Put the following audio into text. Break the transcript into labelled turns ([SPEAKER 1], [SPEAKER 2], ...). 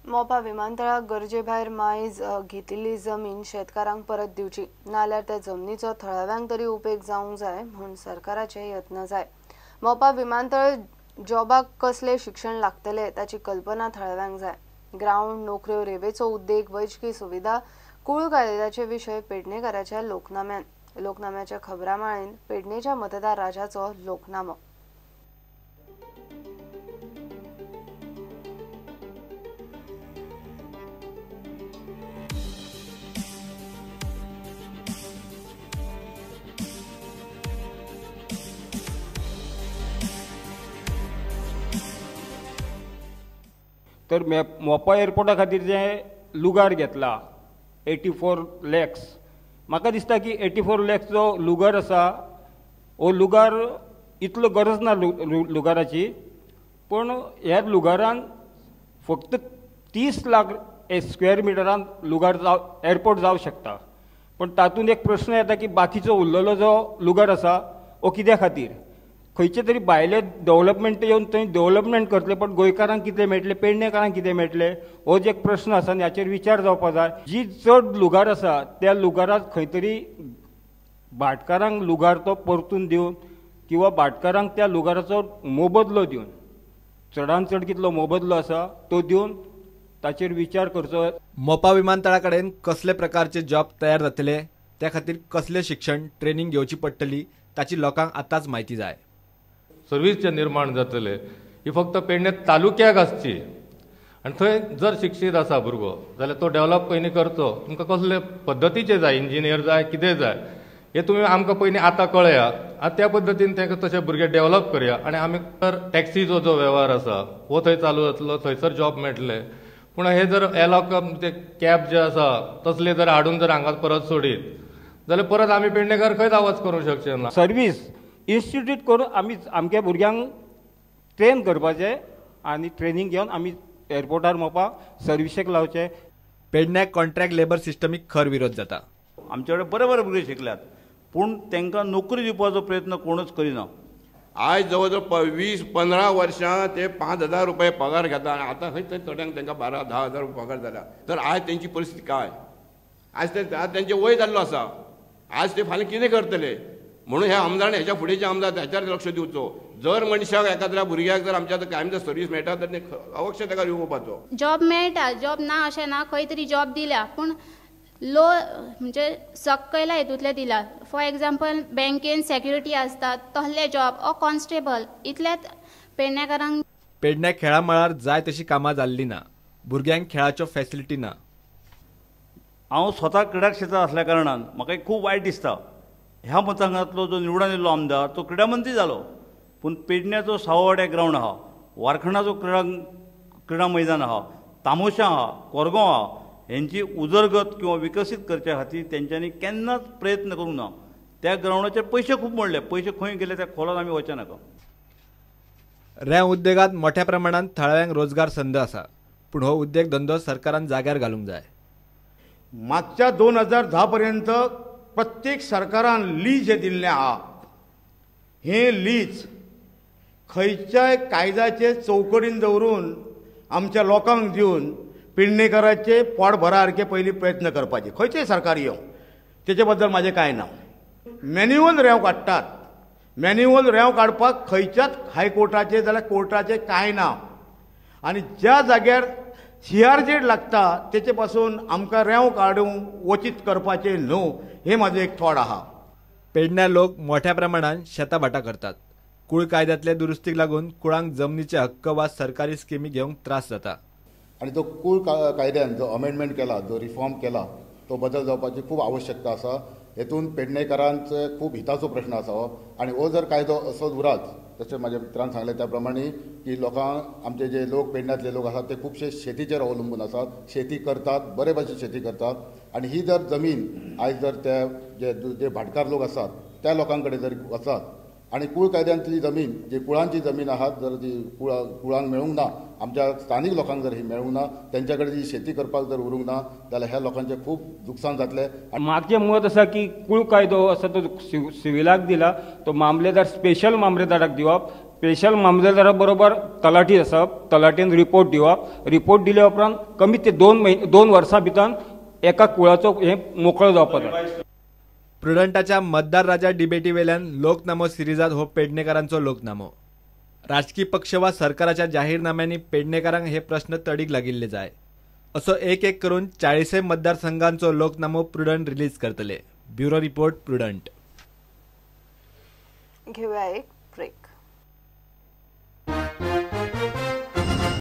[SPEAKER 1] मोपा विमानतळाक गरजे भायर मायज घेतिल्ली जमीन शेतकारांक परत दिवची, नाल्यार त्या जमनीचो थळाव्यांक तरी उपेग जावंक जाय म्हूण सरकाराचे यत्न जाय। मोपा विमानतळ जॉबाक कसले शिक्षण लागतले ताची कल्पना थळाव्यांक जाय। ग्रावंड, नोकऱ्यो, रेवेचो उद्देग, वैजकी सुविधा, कुळ कायद्याचे विशय पेडणेकाराच्या लोकनाम्यान। लोकनाम्याच्या खबरामाळेन पेडणेच्या मतदार राजाचो लोकनामो।
[SPEAKER 2] तर मोपा एअरपोर्टा खातीर जे लुगार घेतला 84 लॅक्स, म्हाका दिसता की 84 लॅक्स जो लुगार आसा हो लुगार इतलो गरज ना लुगाराची, पूण ह्या लुगारान फक्त 30 लाख स्क्वेअर मिटरान लुगार जाव एअरपोर्ट जावं शकता। पूण तातूंत एक प्रश्न येता की बाकीचो उरलेलो जो लुगार आसा हो कित्या खातीर, खंयचे तरी भायले डेवलपमेंट येवन थंय डेवलपमेंट करतले, पण गोंयकारांक कितें मेळटलें, पेडणेकारांक कितें मेळटलें, हो जे एक प्रश्न आसा आनी हाचेर विचार जावपा जाय। जी चड लुगार आसा त्या लुगाराक खंय तरी भाटकारांक लुगार तो परतून दिवन किंवा भाटकारांक त्या लुगाराचो मोबदलो दिवन, चडान चड कितलो मोबदलो आसा तो दिवन ताचेर विचार करचो।
[SPEAKER 3] मोपा विमानतळा कडेन कसले प्रकारचे जॉब तयार जातले, त्या खातीर कसले शिक्षण ट्रेनिंग घेवची पडटली ताची लोकांक आतांच म्हायती जाय।
[SPEAKER 4] सर्वीस जे निर्माण जातले ही फक्त पेडणे तालुक्याक आसची आनी थंय जर शिक्षीत आसा भुरगो जाल्यार तो डेवलप पयलीं करचो। तुमकां कसले पद्दतीचे जाय, इंजिनियर जाय, कितें जाय हे तुमी आमकां पयलीं आतां कळया आनी त्या पद्दतीन तांकां तशे भुरगे डेवलप करया। आनी आमी तर टॅक्सीचो जो वेव्हार आसा हो थंय चालू जातलो, थंयसर जॉब मेळटले। पूण हे जर एलॉक ते कॅब जे आसा तसले जर हाडून जर हांगा परत सोडीत जाल्यार परत आमी पेडणेकार खंयच आवाज करूंक शकचे ना।
[SPEAKER 2] सर्वीस इन्स्टिट्यूट करून आमी आमच्या भुरग्यांक ट्रेन करपाचें आनी ट्रेनींग घेवन आमी एअरपोर्टार मोपा सर्विसेक लावचे।
[SPEAKER 3] पेडण्याक कॉन्ट्रॅक्ट लेबर सिस्टमीक खर विरोध जाता।
[SPEAKER 5] आमचे कडेन बरे बरे भुरगे शिकल्यात पूण तांकां नोकरी दिवपाचो प्रयत्न कोणूच करिना।
[SPEAKER 6] आयज जवळ जवळ 20-15 वर्सां ते 5,000 रुपये पगार घेता आनी आतां खंय थंय थोड्यांक तांकां 12-10 हजार रुपये पगार जाला। तर आयज तेंची परिस्थिती काय, आयज ते तेंचें वय जाल्लो आसा, आयज ते फाल्यां कितें करतले? म्हणून ह्या आमदारान ह्याच्या फुडें जे आमदार हेच्यार लक्ष दिवचो। जर मनशाक एकाद्र्या भुरग्याक जर आमच्या कायम जर सर्वीस मेळटा तर अवश्य ताका दिवपाचो।
[SPEAKER 7] जॉब मेळटा, जॉब ना अशें ना, खंय तरी जॉब दिल्या पूण लो म्हणजे सकयल्या हितूंतले दिला। फॉर एग्जाम्पल बँकेन सेक्युरिटी आसता तसले जॉब ओ कॉन्स्टेबल इतल्याच पेडणेकारांक।
[SPEAKER 3] पेडण्या खेळा मळार जाय तशी कामां जाल्ली ना, भुरग्यांक खेळाच्यो फॅसिलिटी ना।
[SPEAKER 5] हांव स्वता क्रिडा क्षेत्रांत आसल्या कारणान म्हाका खूब वायट दिसता। ह्या मतदारसंघांतलो जो निवडून येयल्लो आमदार तो क्रिडा मंत्री जालो, पूण पेडण्याचो साववाड्या ग्रावंड आहा, वारखंडाचो क्रिडा मैदान आहा, तामोशा आहा, कोरगांव आहा, हेंची उदरगत किंवा विकसीत करच्या खातीर तेंच्यांनी केन्नाच प्रयत्न करूंक ना। त्या ग्रावंडाचेर पयशे खूब मोडले, पयशे खंय गेले त्या खोलान आमी वचचे नाका।
[SPEAKER 3] रेंव उद्देगांत मोठ्या प्रमाणात थळाव्यांक रोजगार संद आसा, पूण हो उद्देग धंदो सरकारान जाग्यार घालूंक जाय।
[SPEAKER 8] मागच्या 2010 पर्यंत प्रत्येक सरकारान लीज हे दिल्लें आहा, हें लीज खंयच्याय कायद्याचे चौकटीन दवरून आमच्या लोकांक दिवन पेडणेकाराचे पोट भरा सारके पयलीं प्रयत्न करपाचे, खंयचेय सरकार येवं तेचे बद्दल म्हाजें कांय ना। मॅन्युअल रेंव काडटात, मॅन्युअल रेंव काडपाक खंयच्याच हायकोर्टाचें जाल्यार कोर्टाचें कांय ना आनी ज्या जाग्यार CRZ लागता तेचे पासून आमकां रेंव काडूंक वचीत करपाचें न्हू, हें म्हाजें एक थॉट आहा।
[SPEAKER 3] पेडण्या लोक मोठ्या प्रमाणात शेतां भाटां करतात। कुळ कायद्यांतले दुरुस्तीक लागून कुळांक जमनीचे हक्क वा सरकारी स्किमी घेवंक त्रास जाता।
[SPEAKER 9] आनी जो कुळ कायद्यान जो अमेंडमेंट केला, जो रिफॉर्म केला, तो बदल जावपाची खूब आवश्यकता आसा। हेतून पेडणेकारांचे खूब हिताचो प्रश्न आसा हो, आनी हो जर कायदो असोच उरात तशें म्हाज्या मित्रान सांगलें त्या प्रमाणे की लोकांक आमचे जे लोक पेडण्यांतले लोक आसात ते खुबशे शेतीचेर अवलंबून आसात, शेती करतात, बरे भाशेन शेती करतात आनी ही जर जमीन आयज जर त्या जे भाटकार लोक आसात त्या लोकां कडेन जर वचात आनी कुळ कायद्यांतली जमीन जी कुळांची जमीन आहात जर ती कुळांक मेळूंक ना, आमच्या स्थानीक लोकांक जर ही मेळूंक ना, तेंच्या कडेन जी शेती करपाक जर उरूंक ना जाल्यार ह्या लोकांचें खूब लुकसाण जातलें।
[SPEAKER 2] म्हाजें मत आसा की कुळ कायदो आसा तो सिविलाक दिला तो मामलेदार स्पेशल मामलेदाराक दिवप, स्पेशल मामलेदारा बरोबर तलाठी आसप, तलाठीन रिपोर्ट दिवप, रिपोर्ट दिल्या उपरांत कमी ते 2 वर्सां भितर एका कुळाचो हें मोकळो जावपाक जाय.
[SPEAKER 3] प्रुडंटाच्या मतदार राजा डिबेटी वेल्यान लोकनामो सिरिजात हो पेडणेकारांचो लोकनामो. राजकी पक्ष वा सरकाराच्या जाहीरनाम्यांनी पेडणेकारांक हे प्रश्न तडीक लागिल्ले जाय. असो एक एक करून 40 मतदारसंघांचो लोकनामो प्रुडंट रिलीज करतले. Bureau report, Prudent.
[SPEAKER 1] घेऊया एक ब्रेक.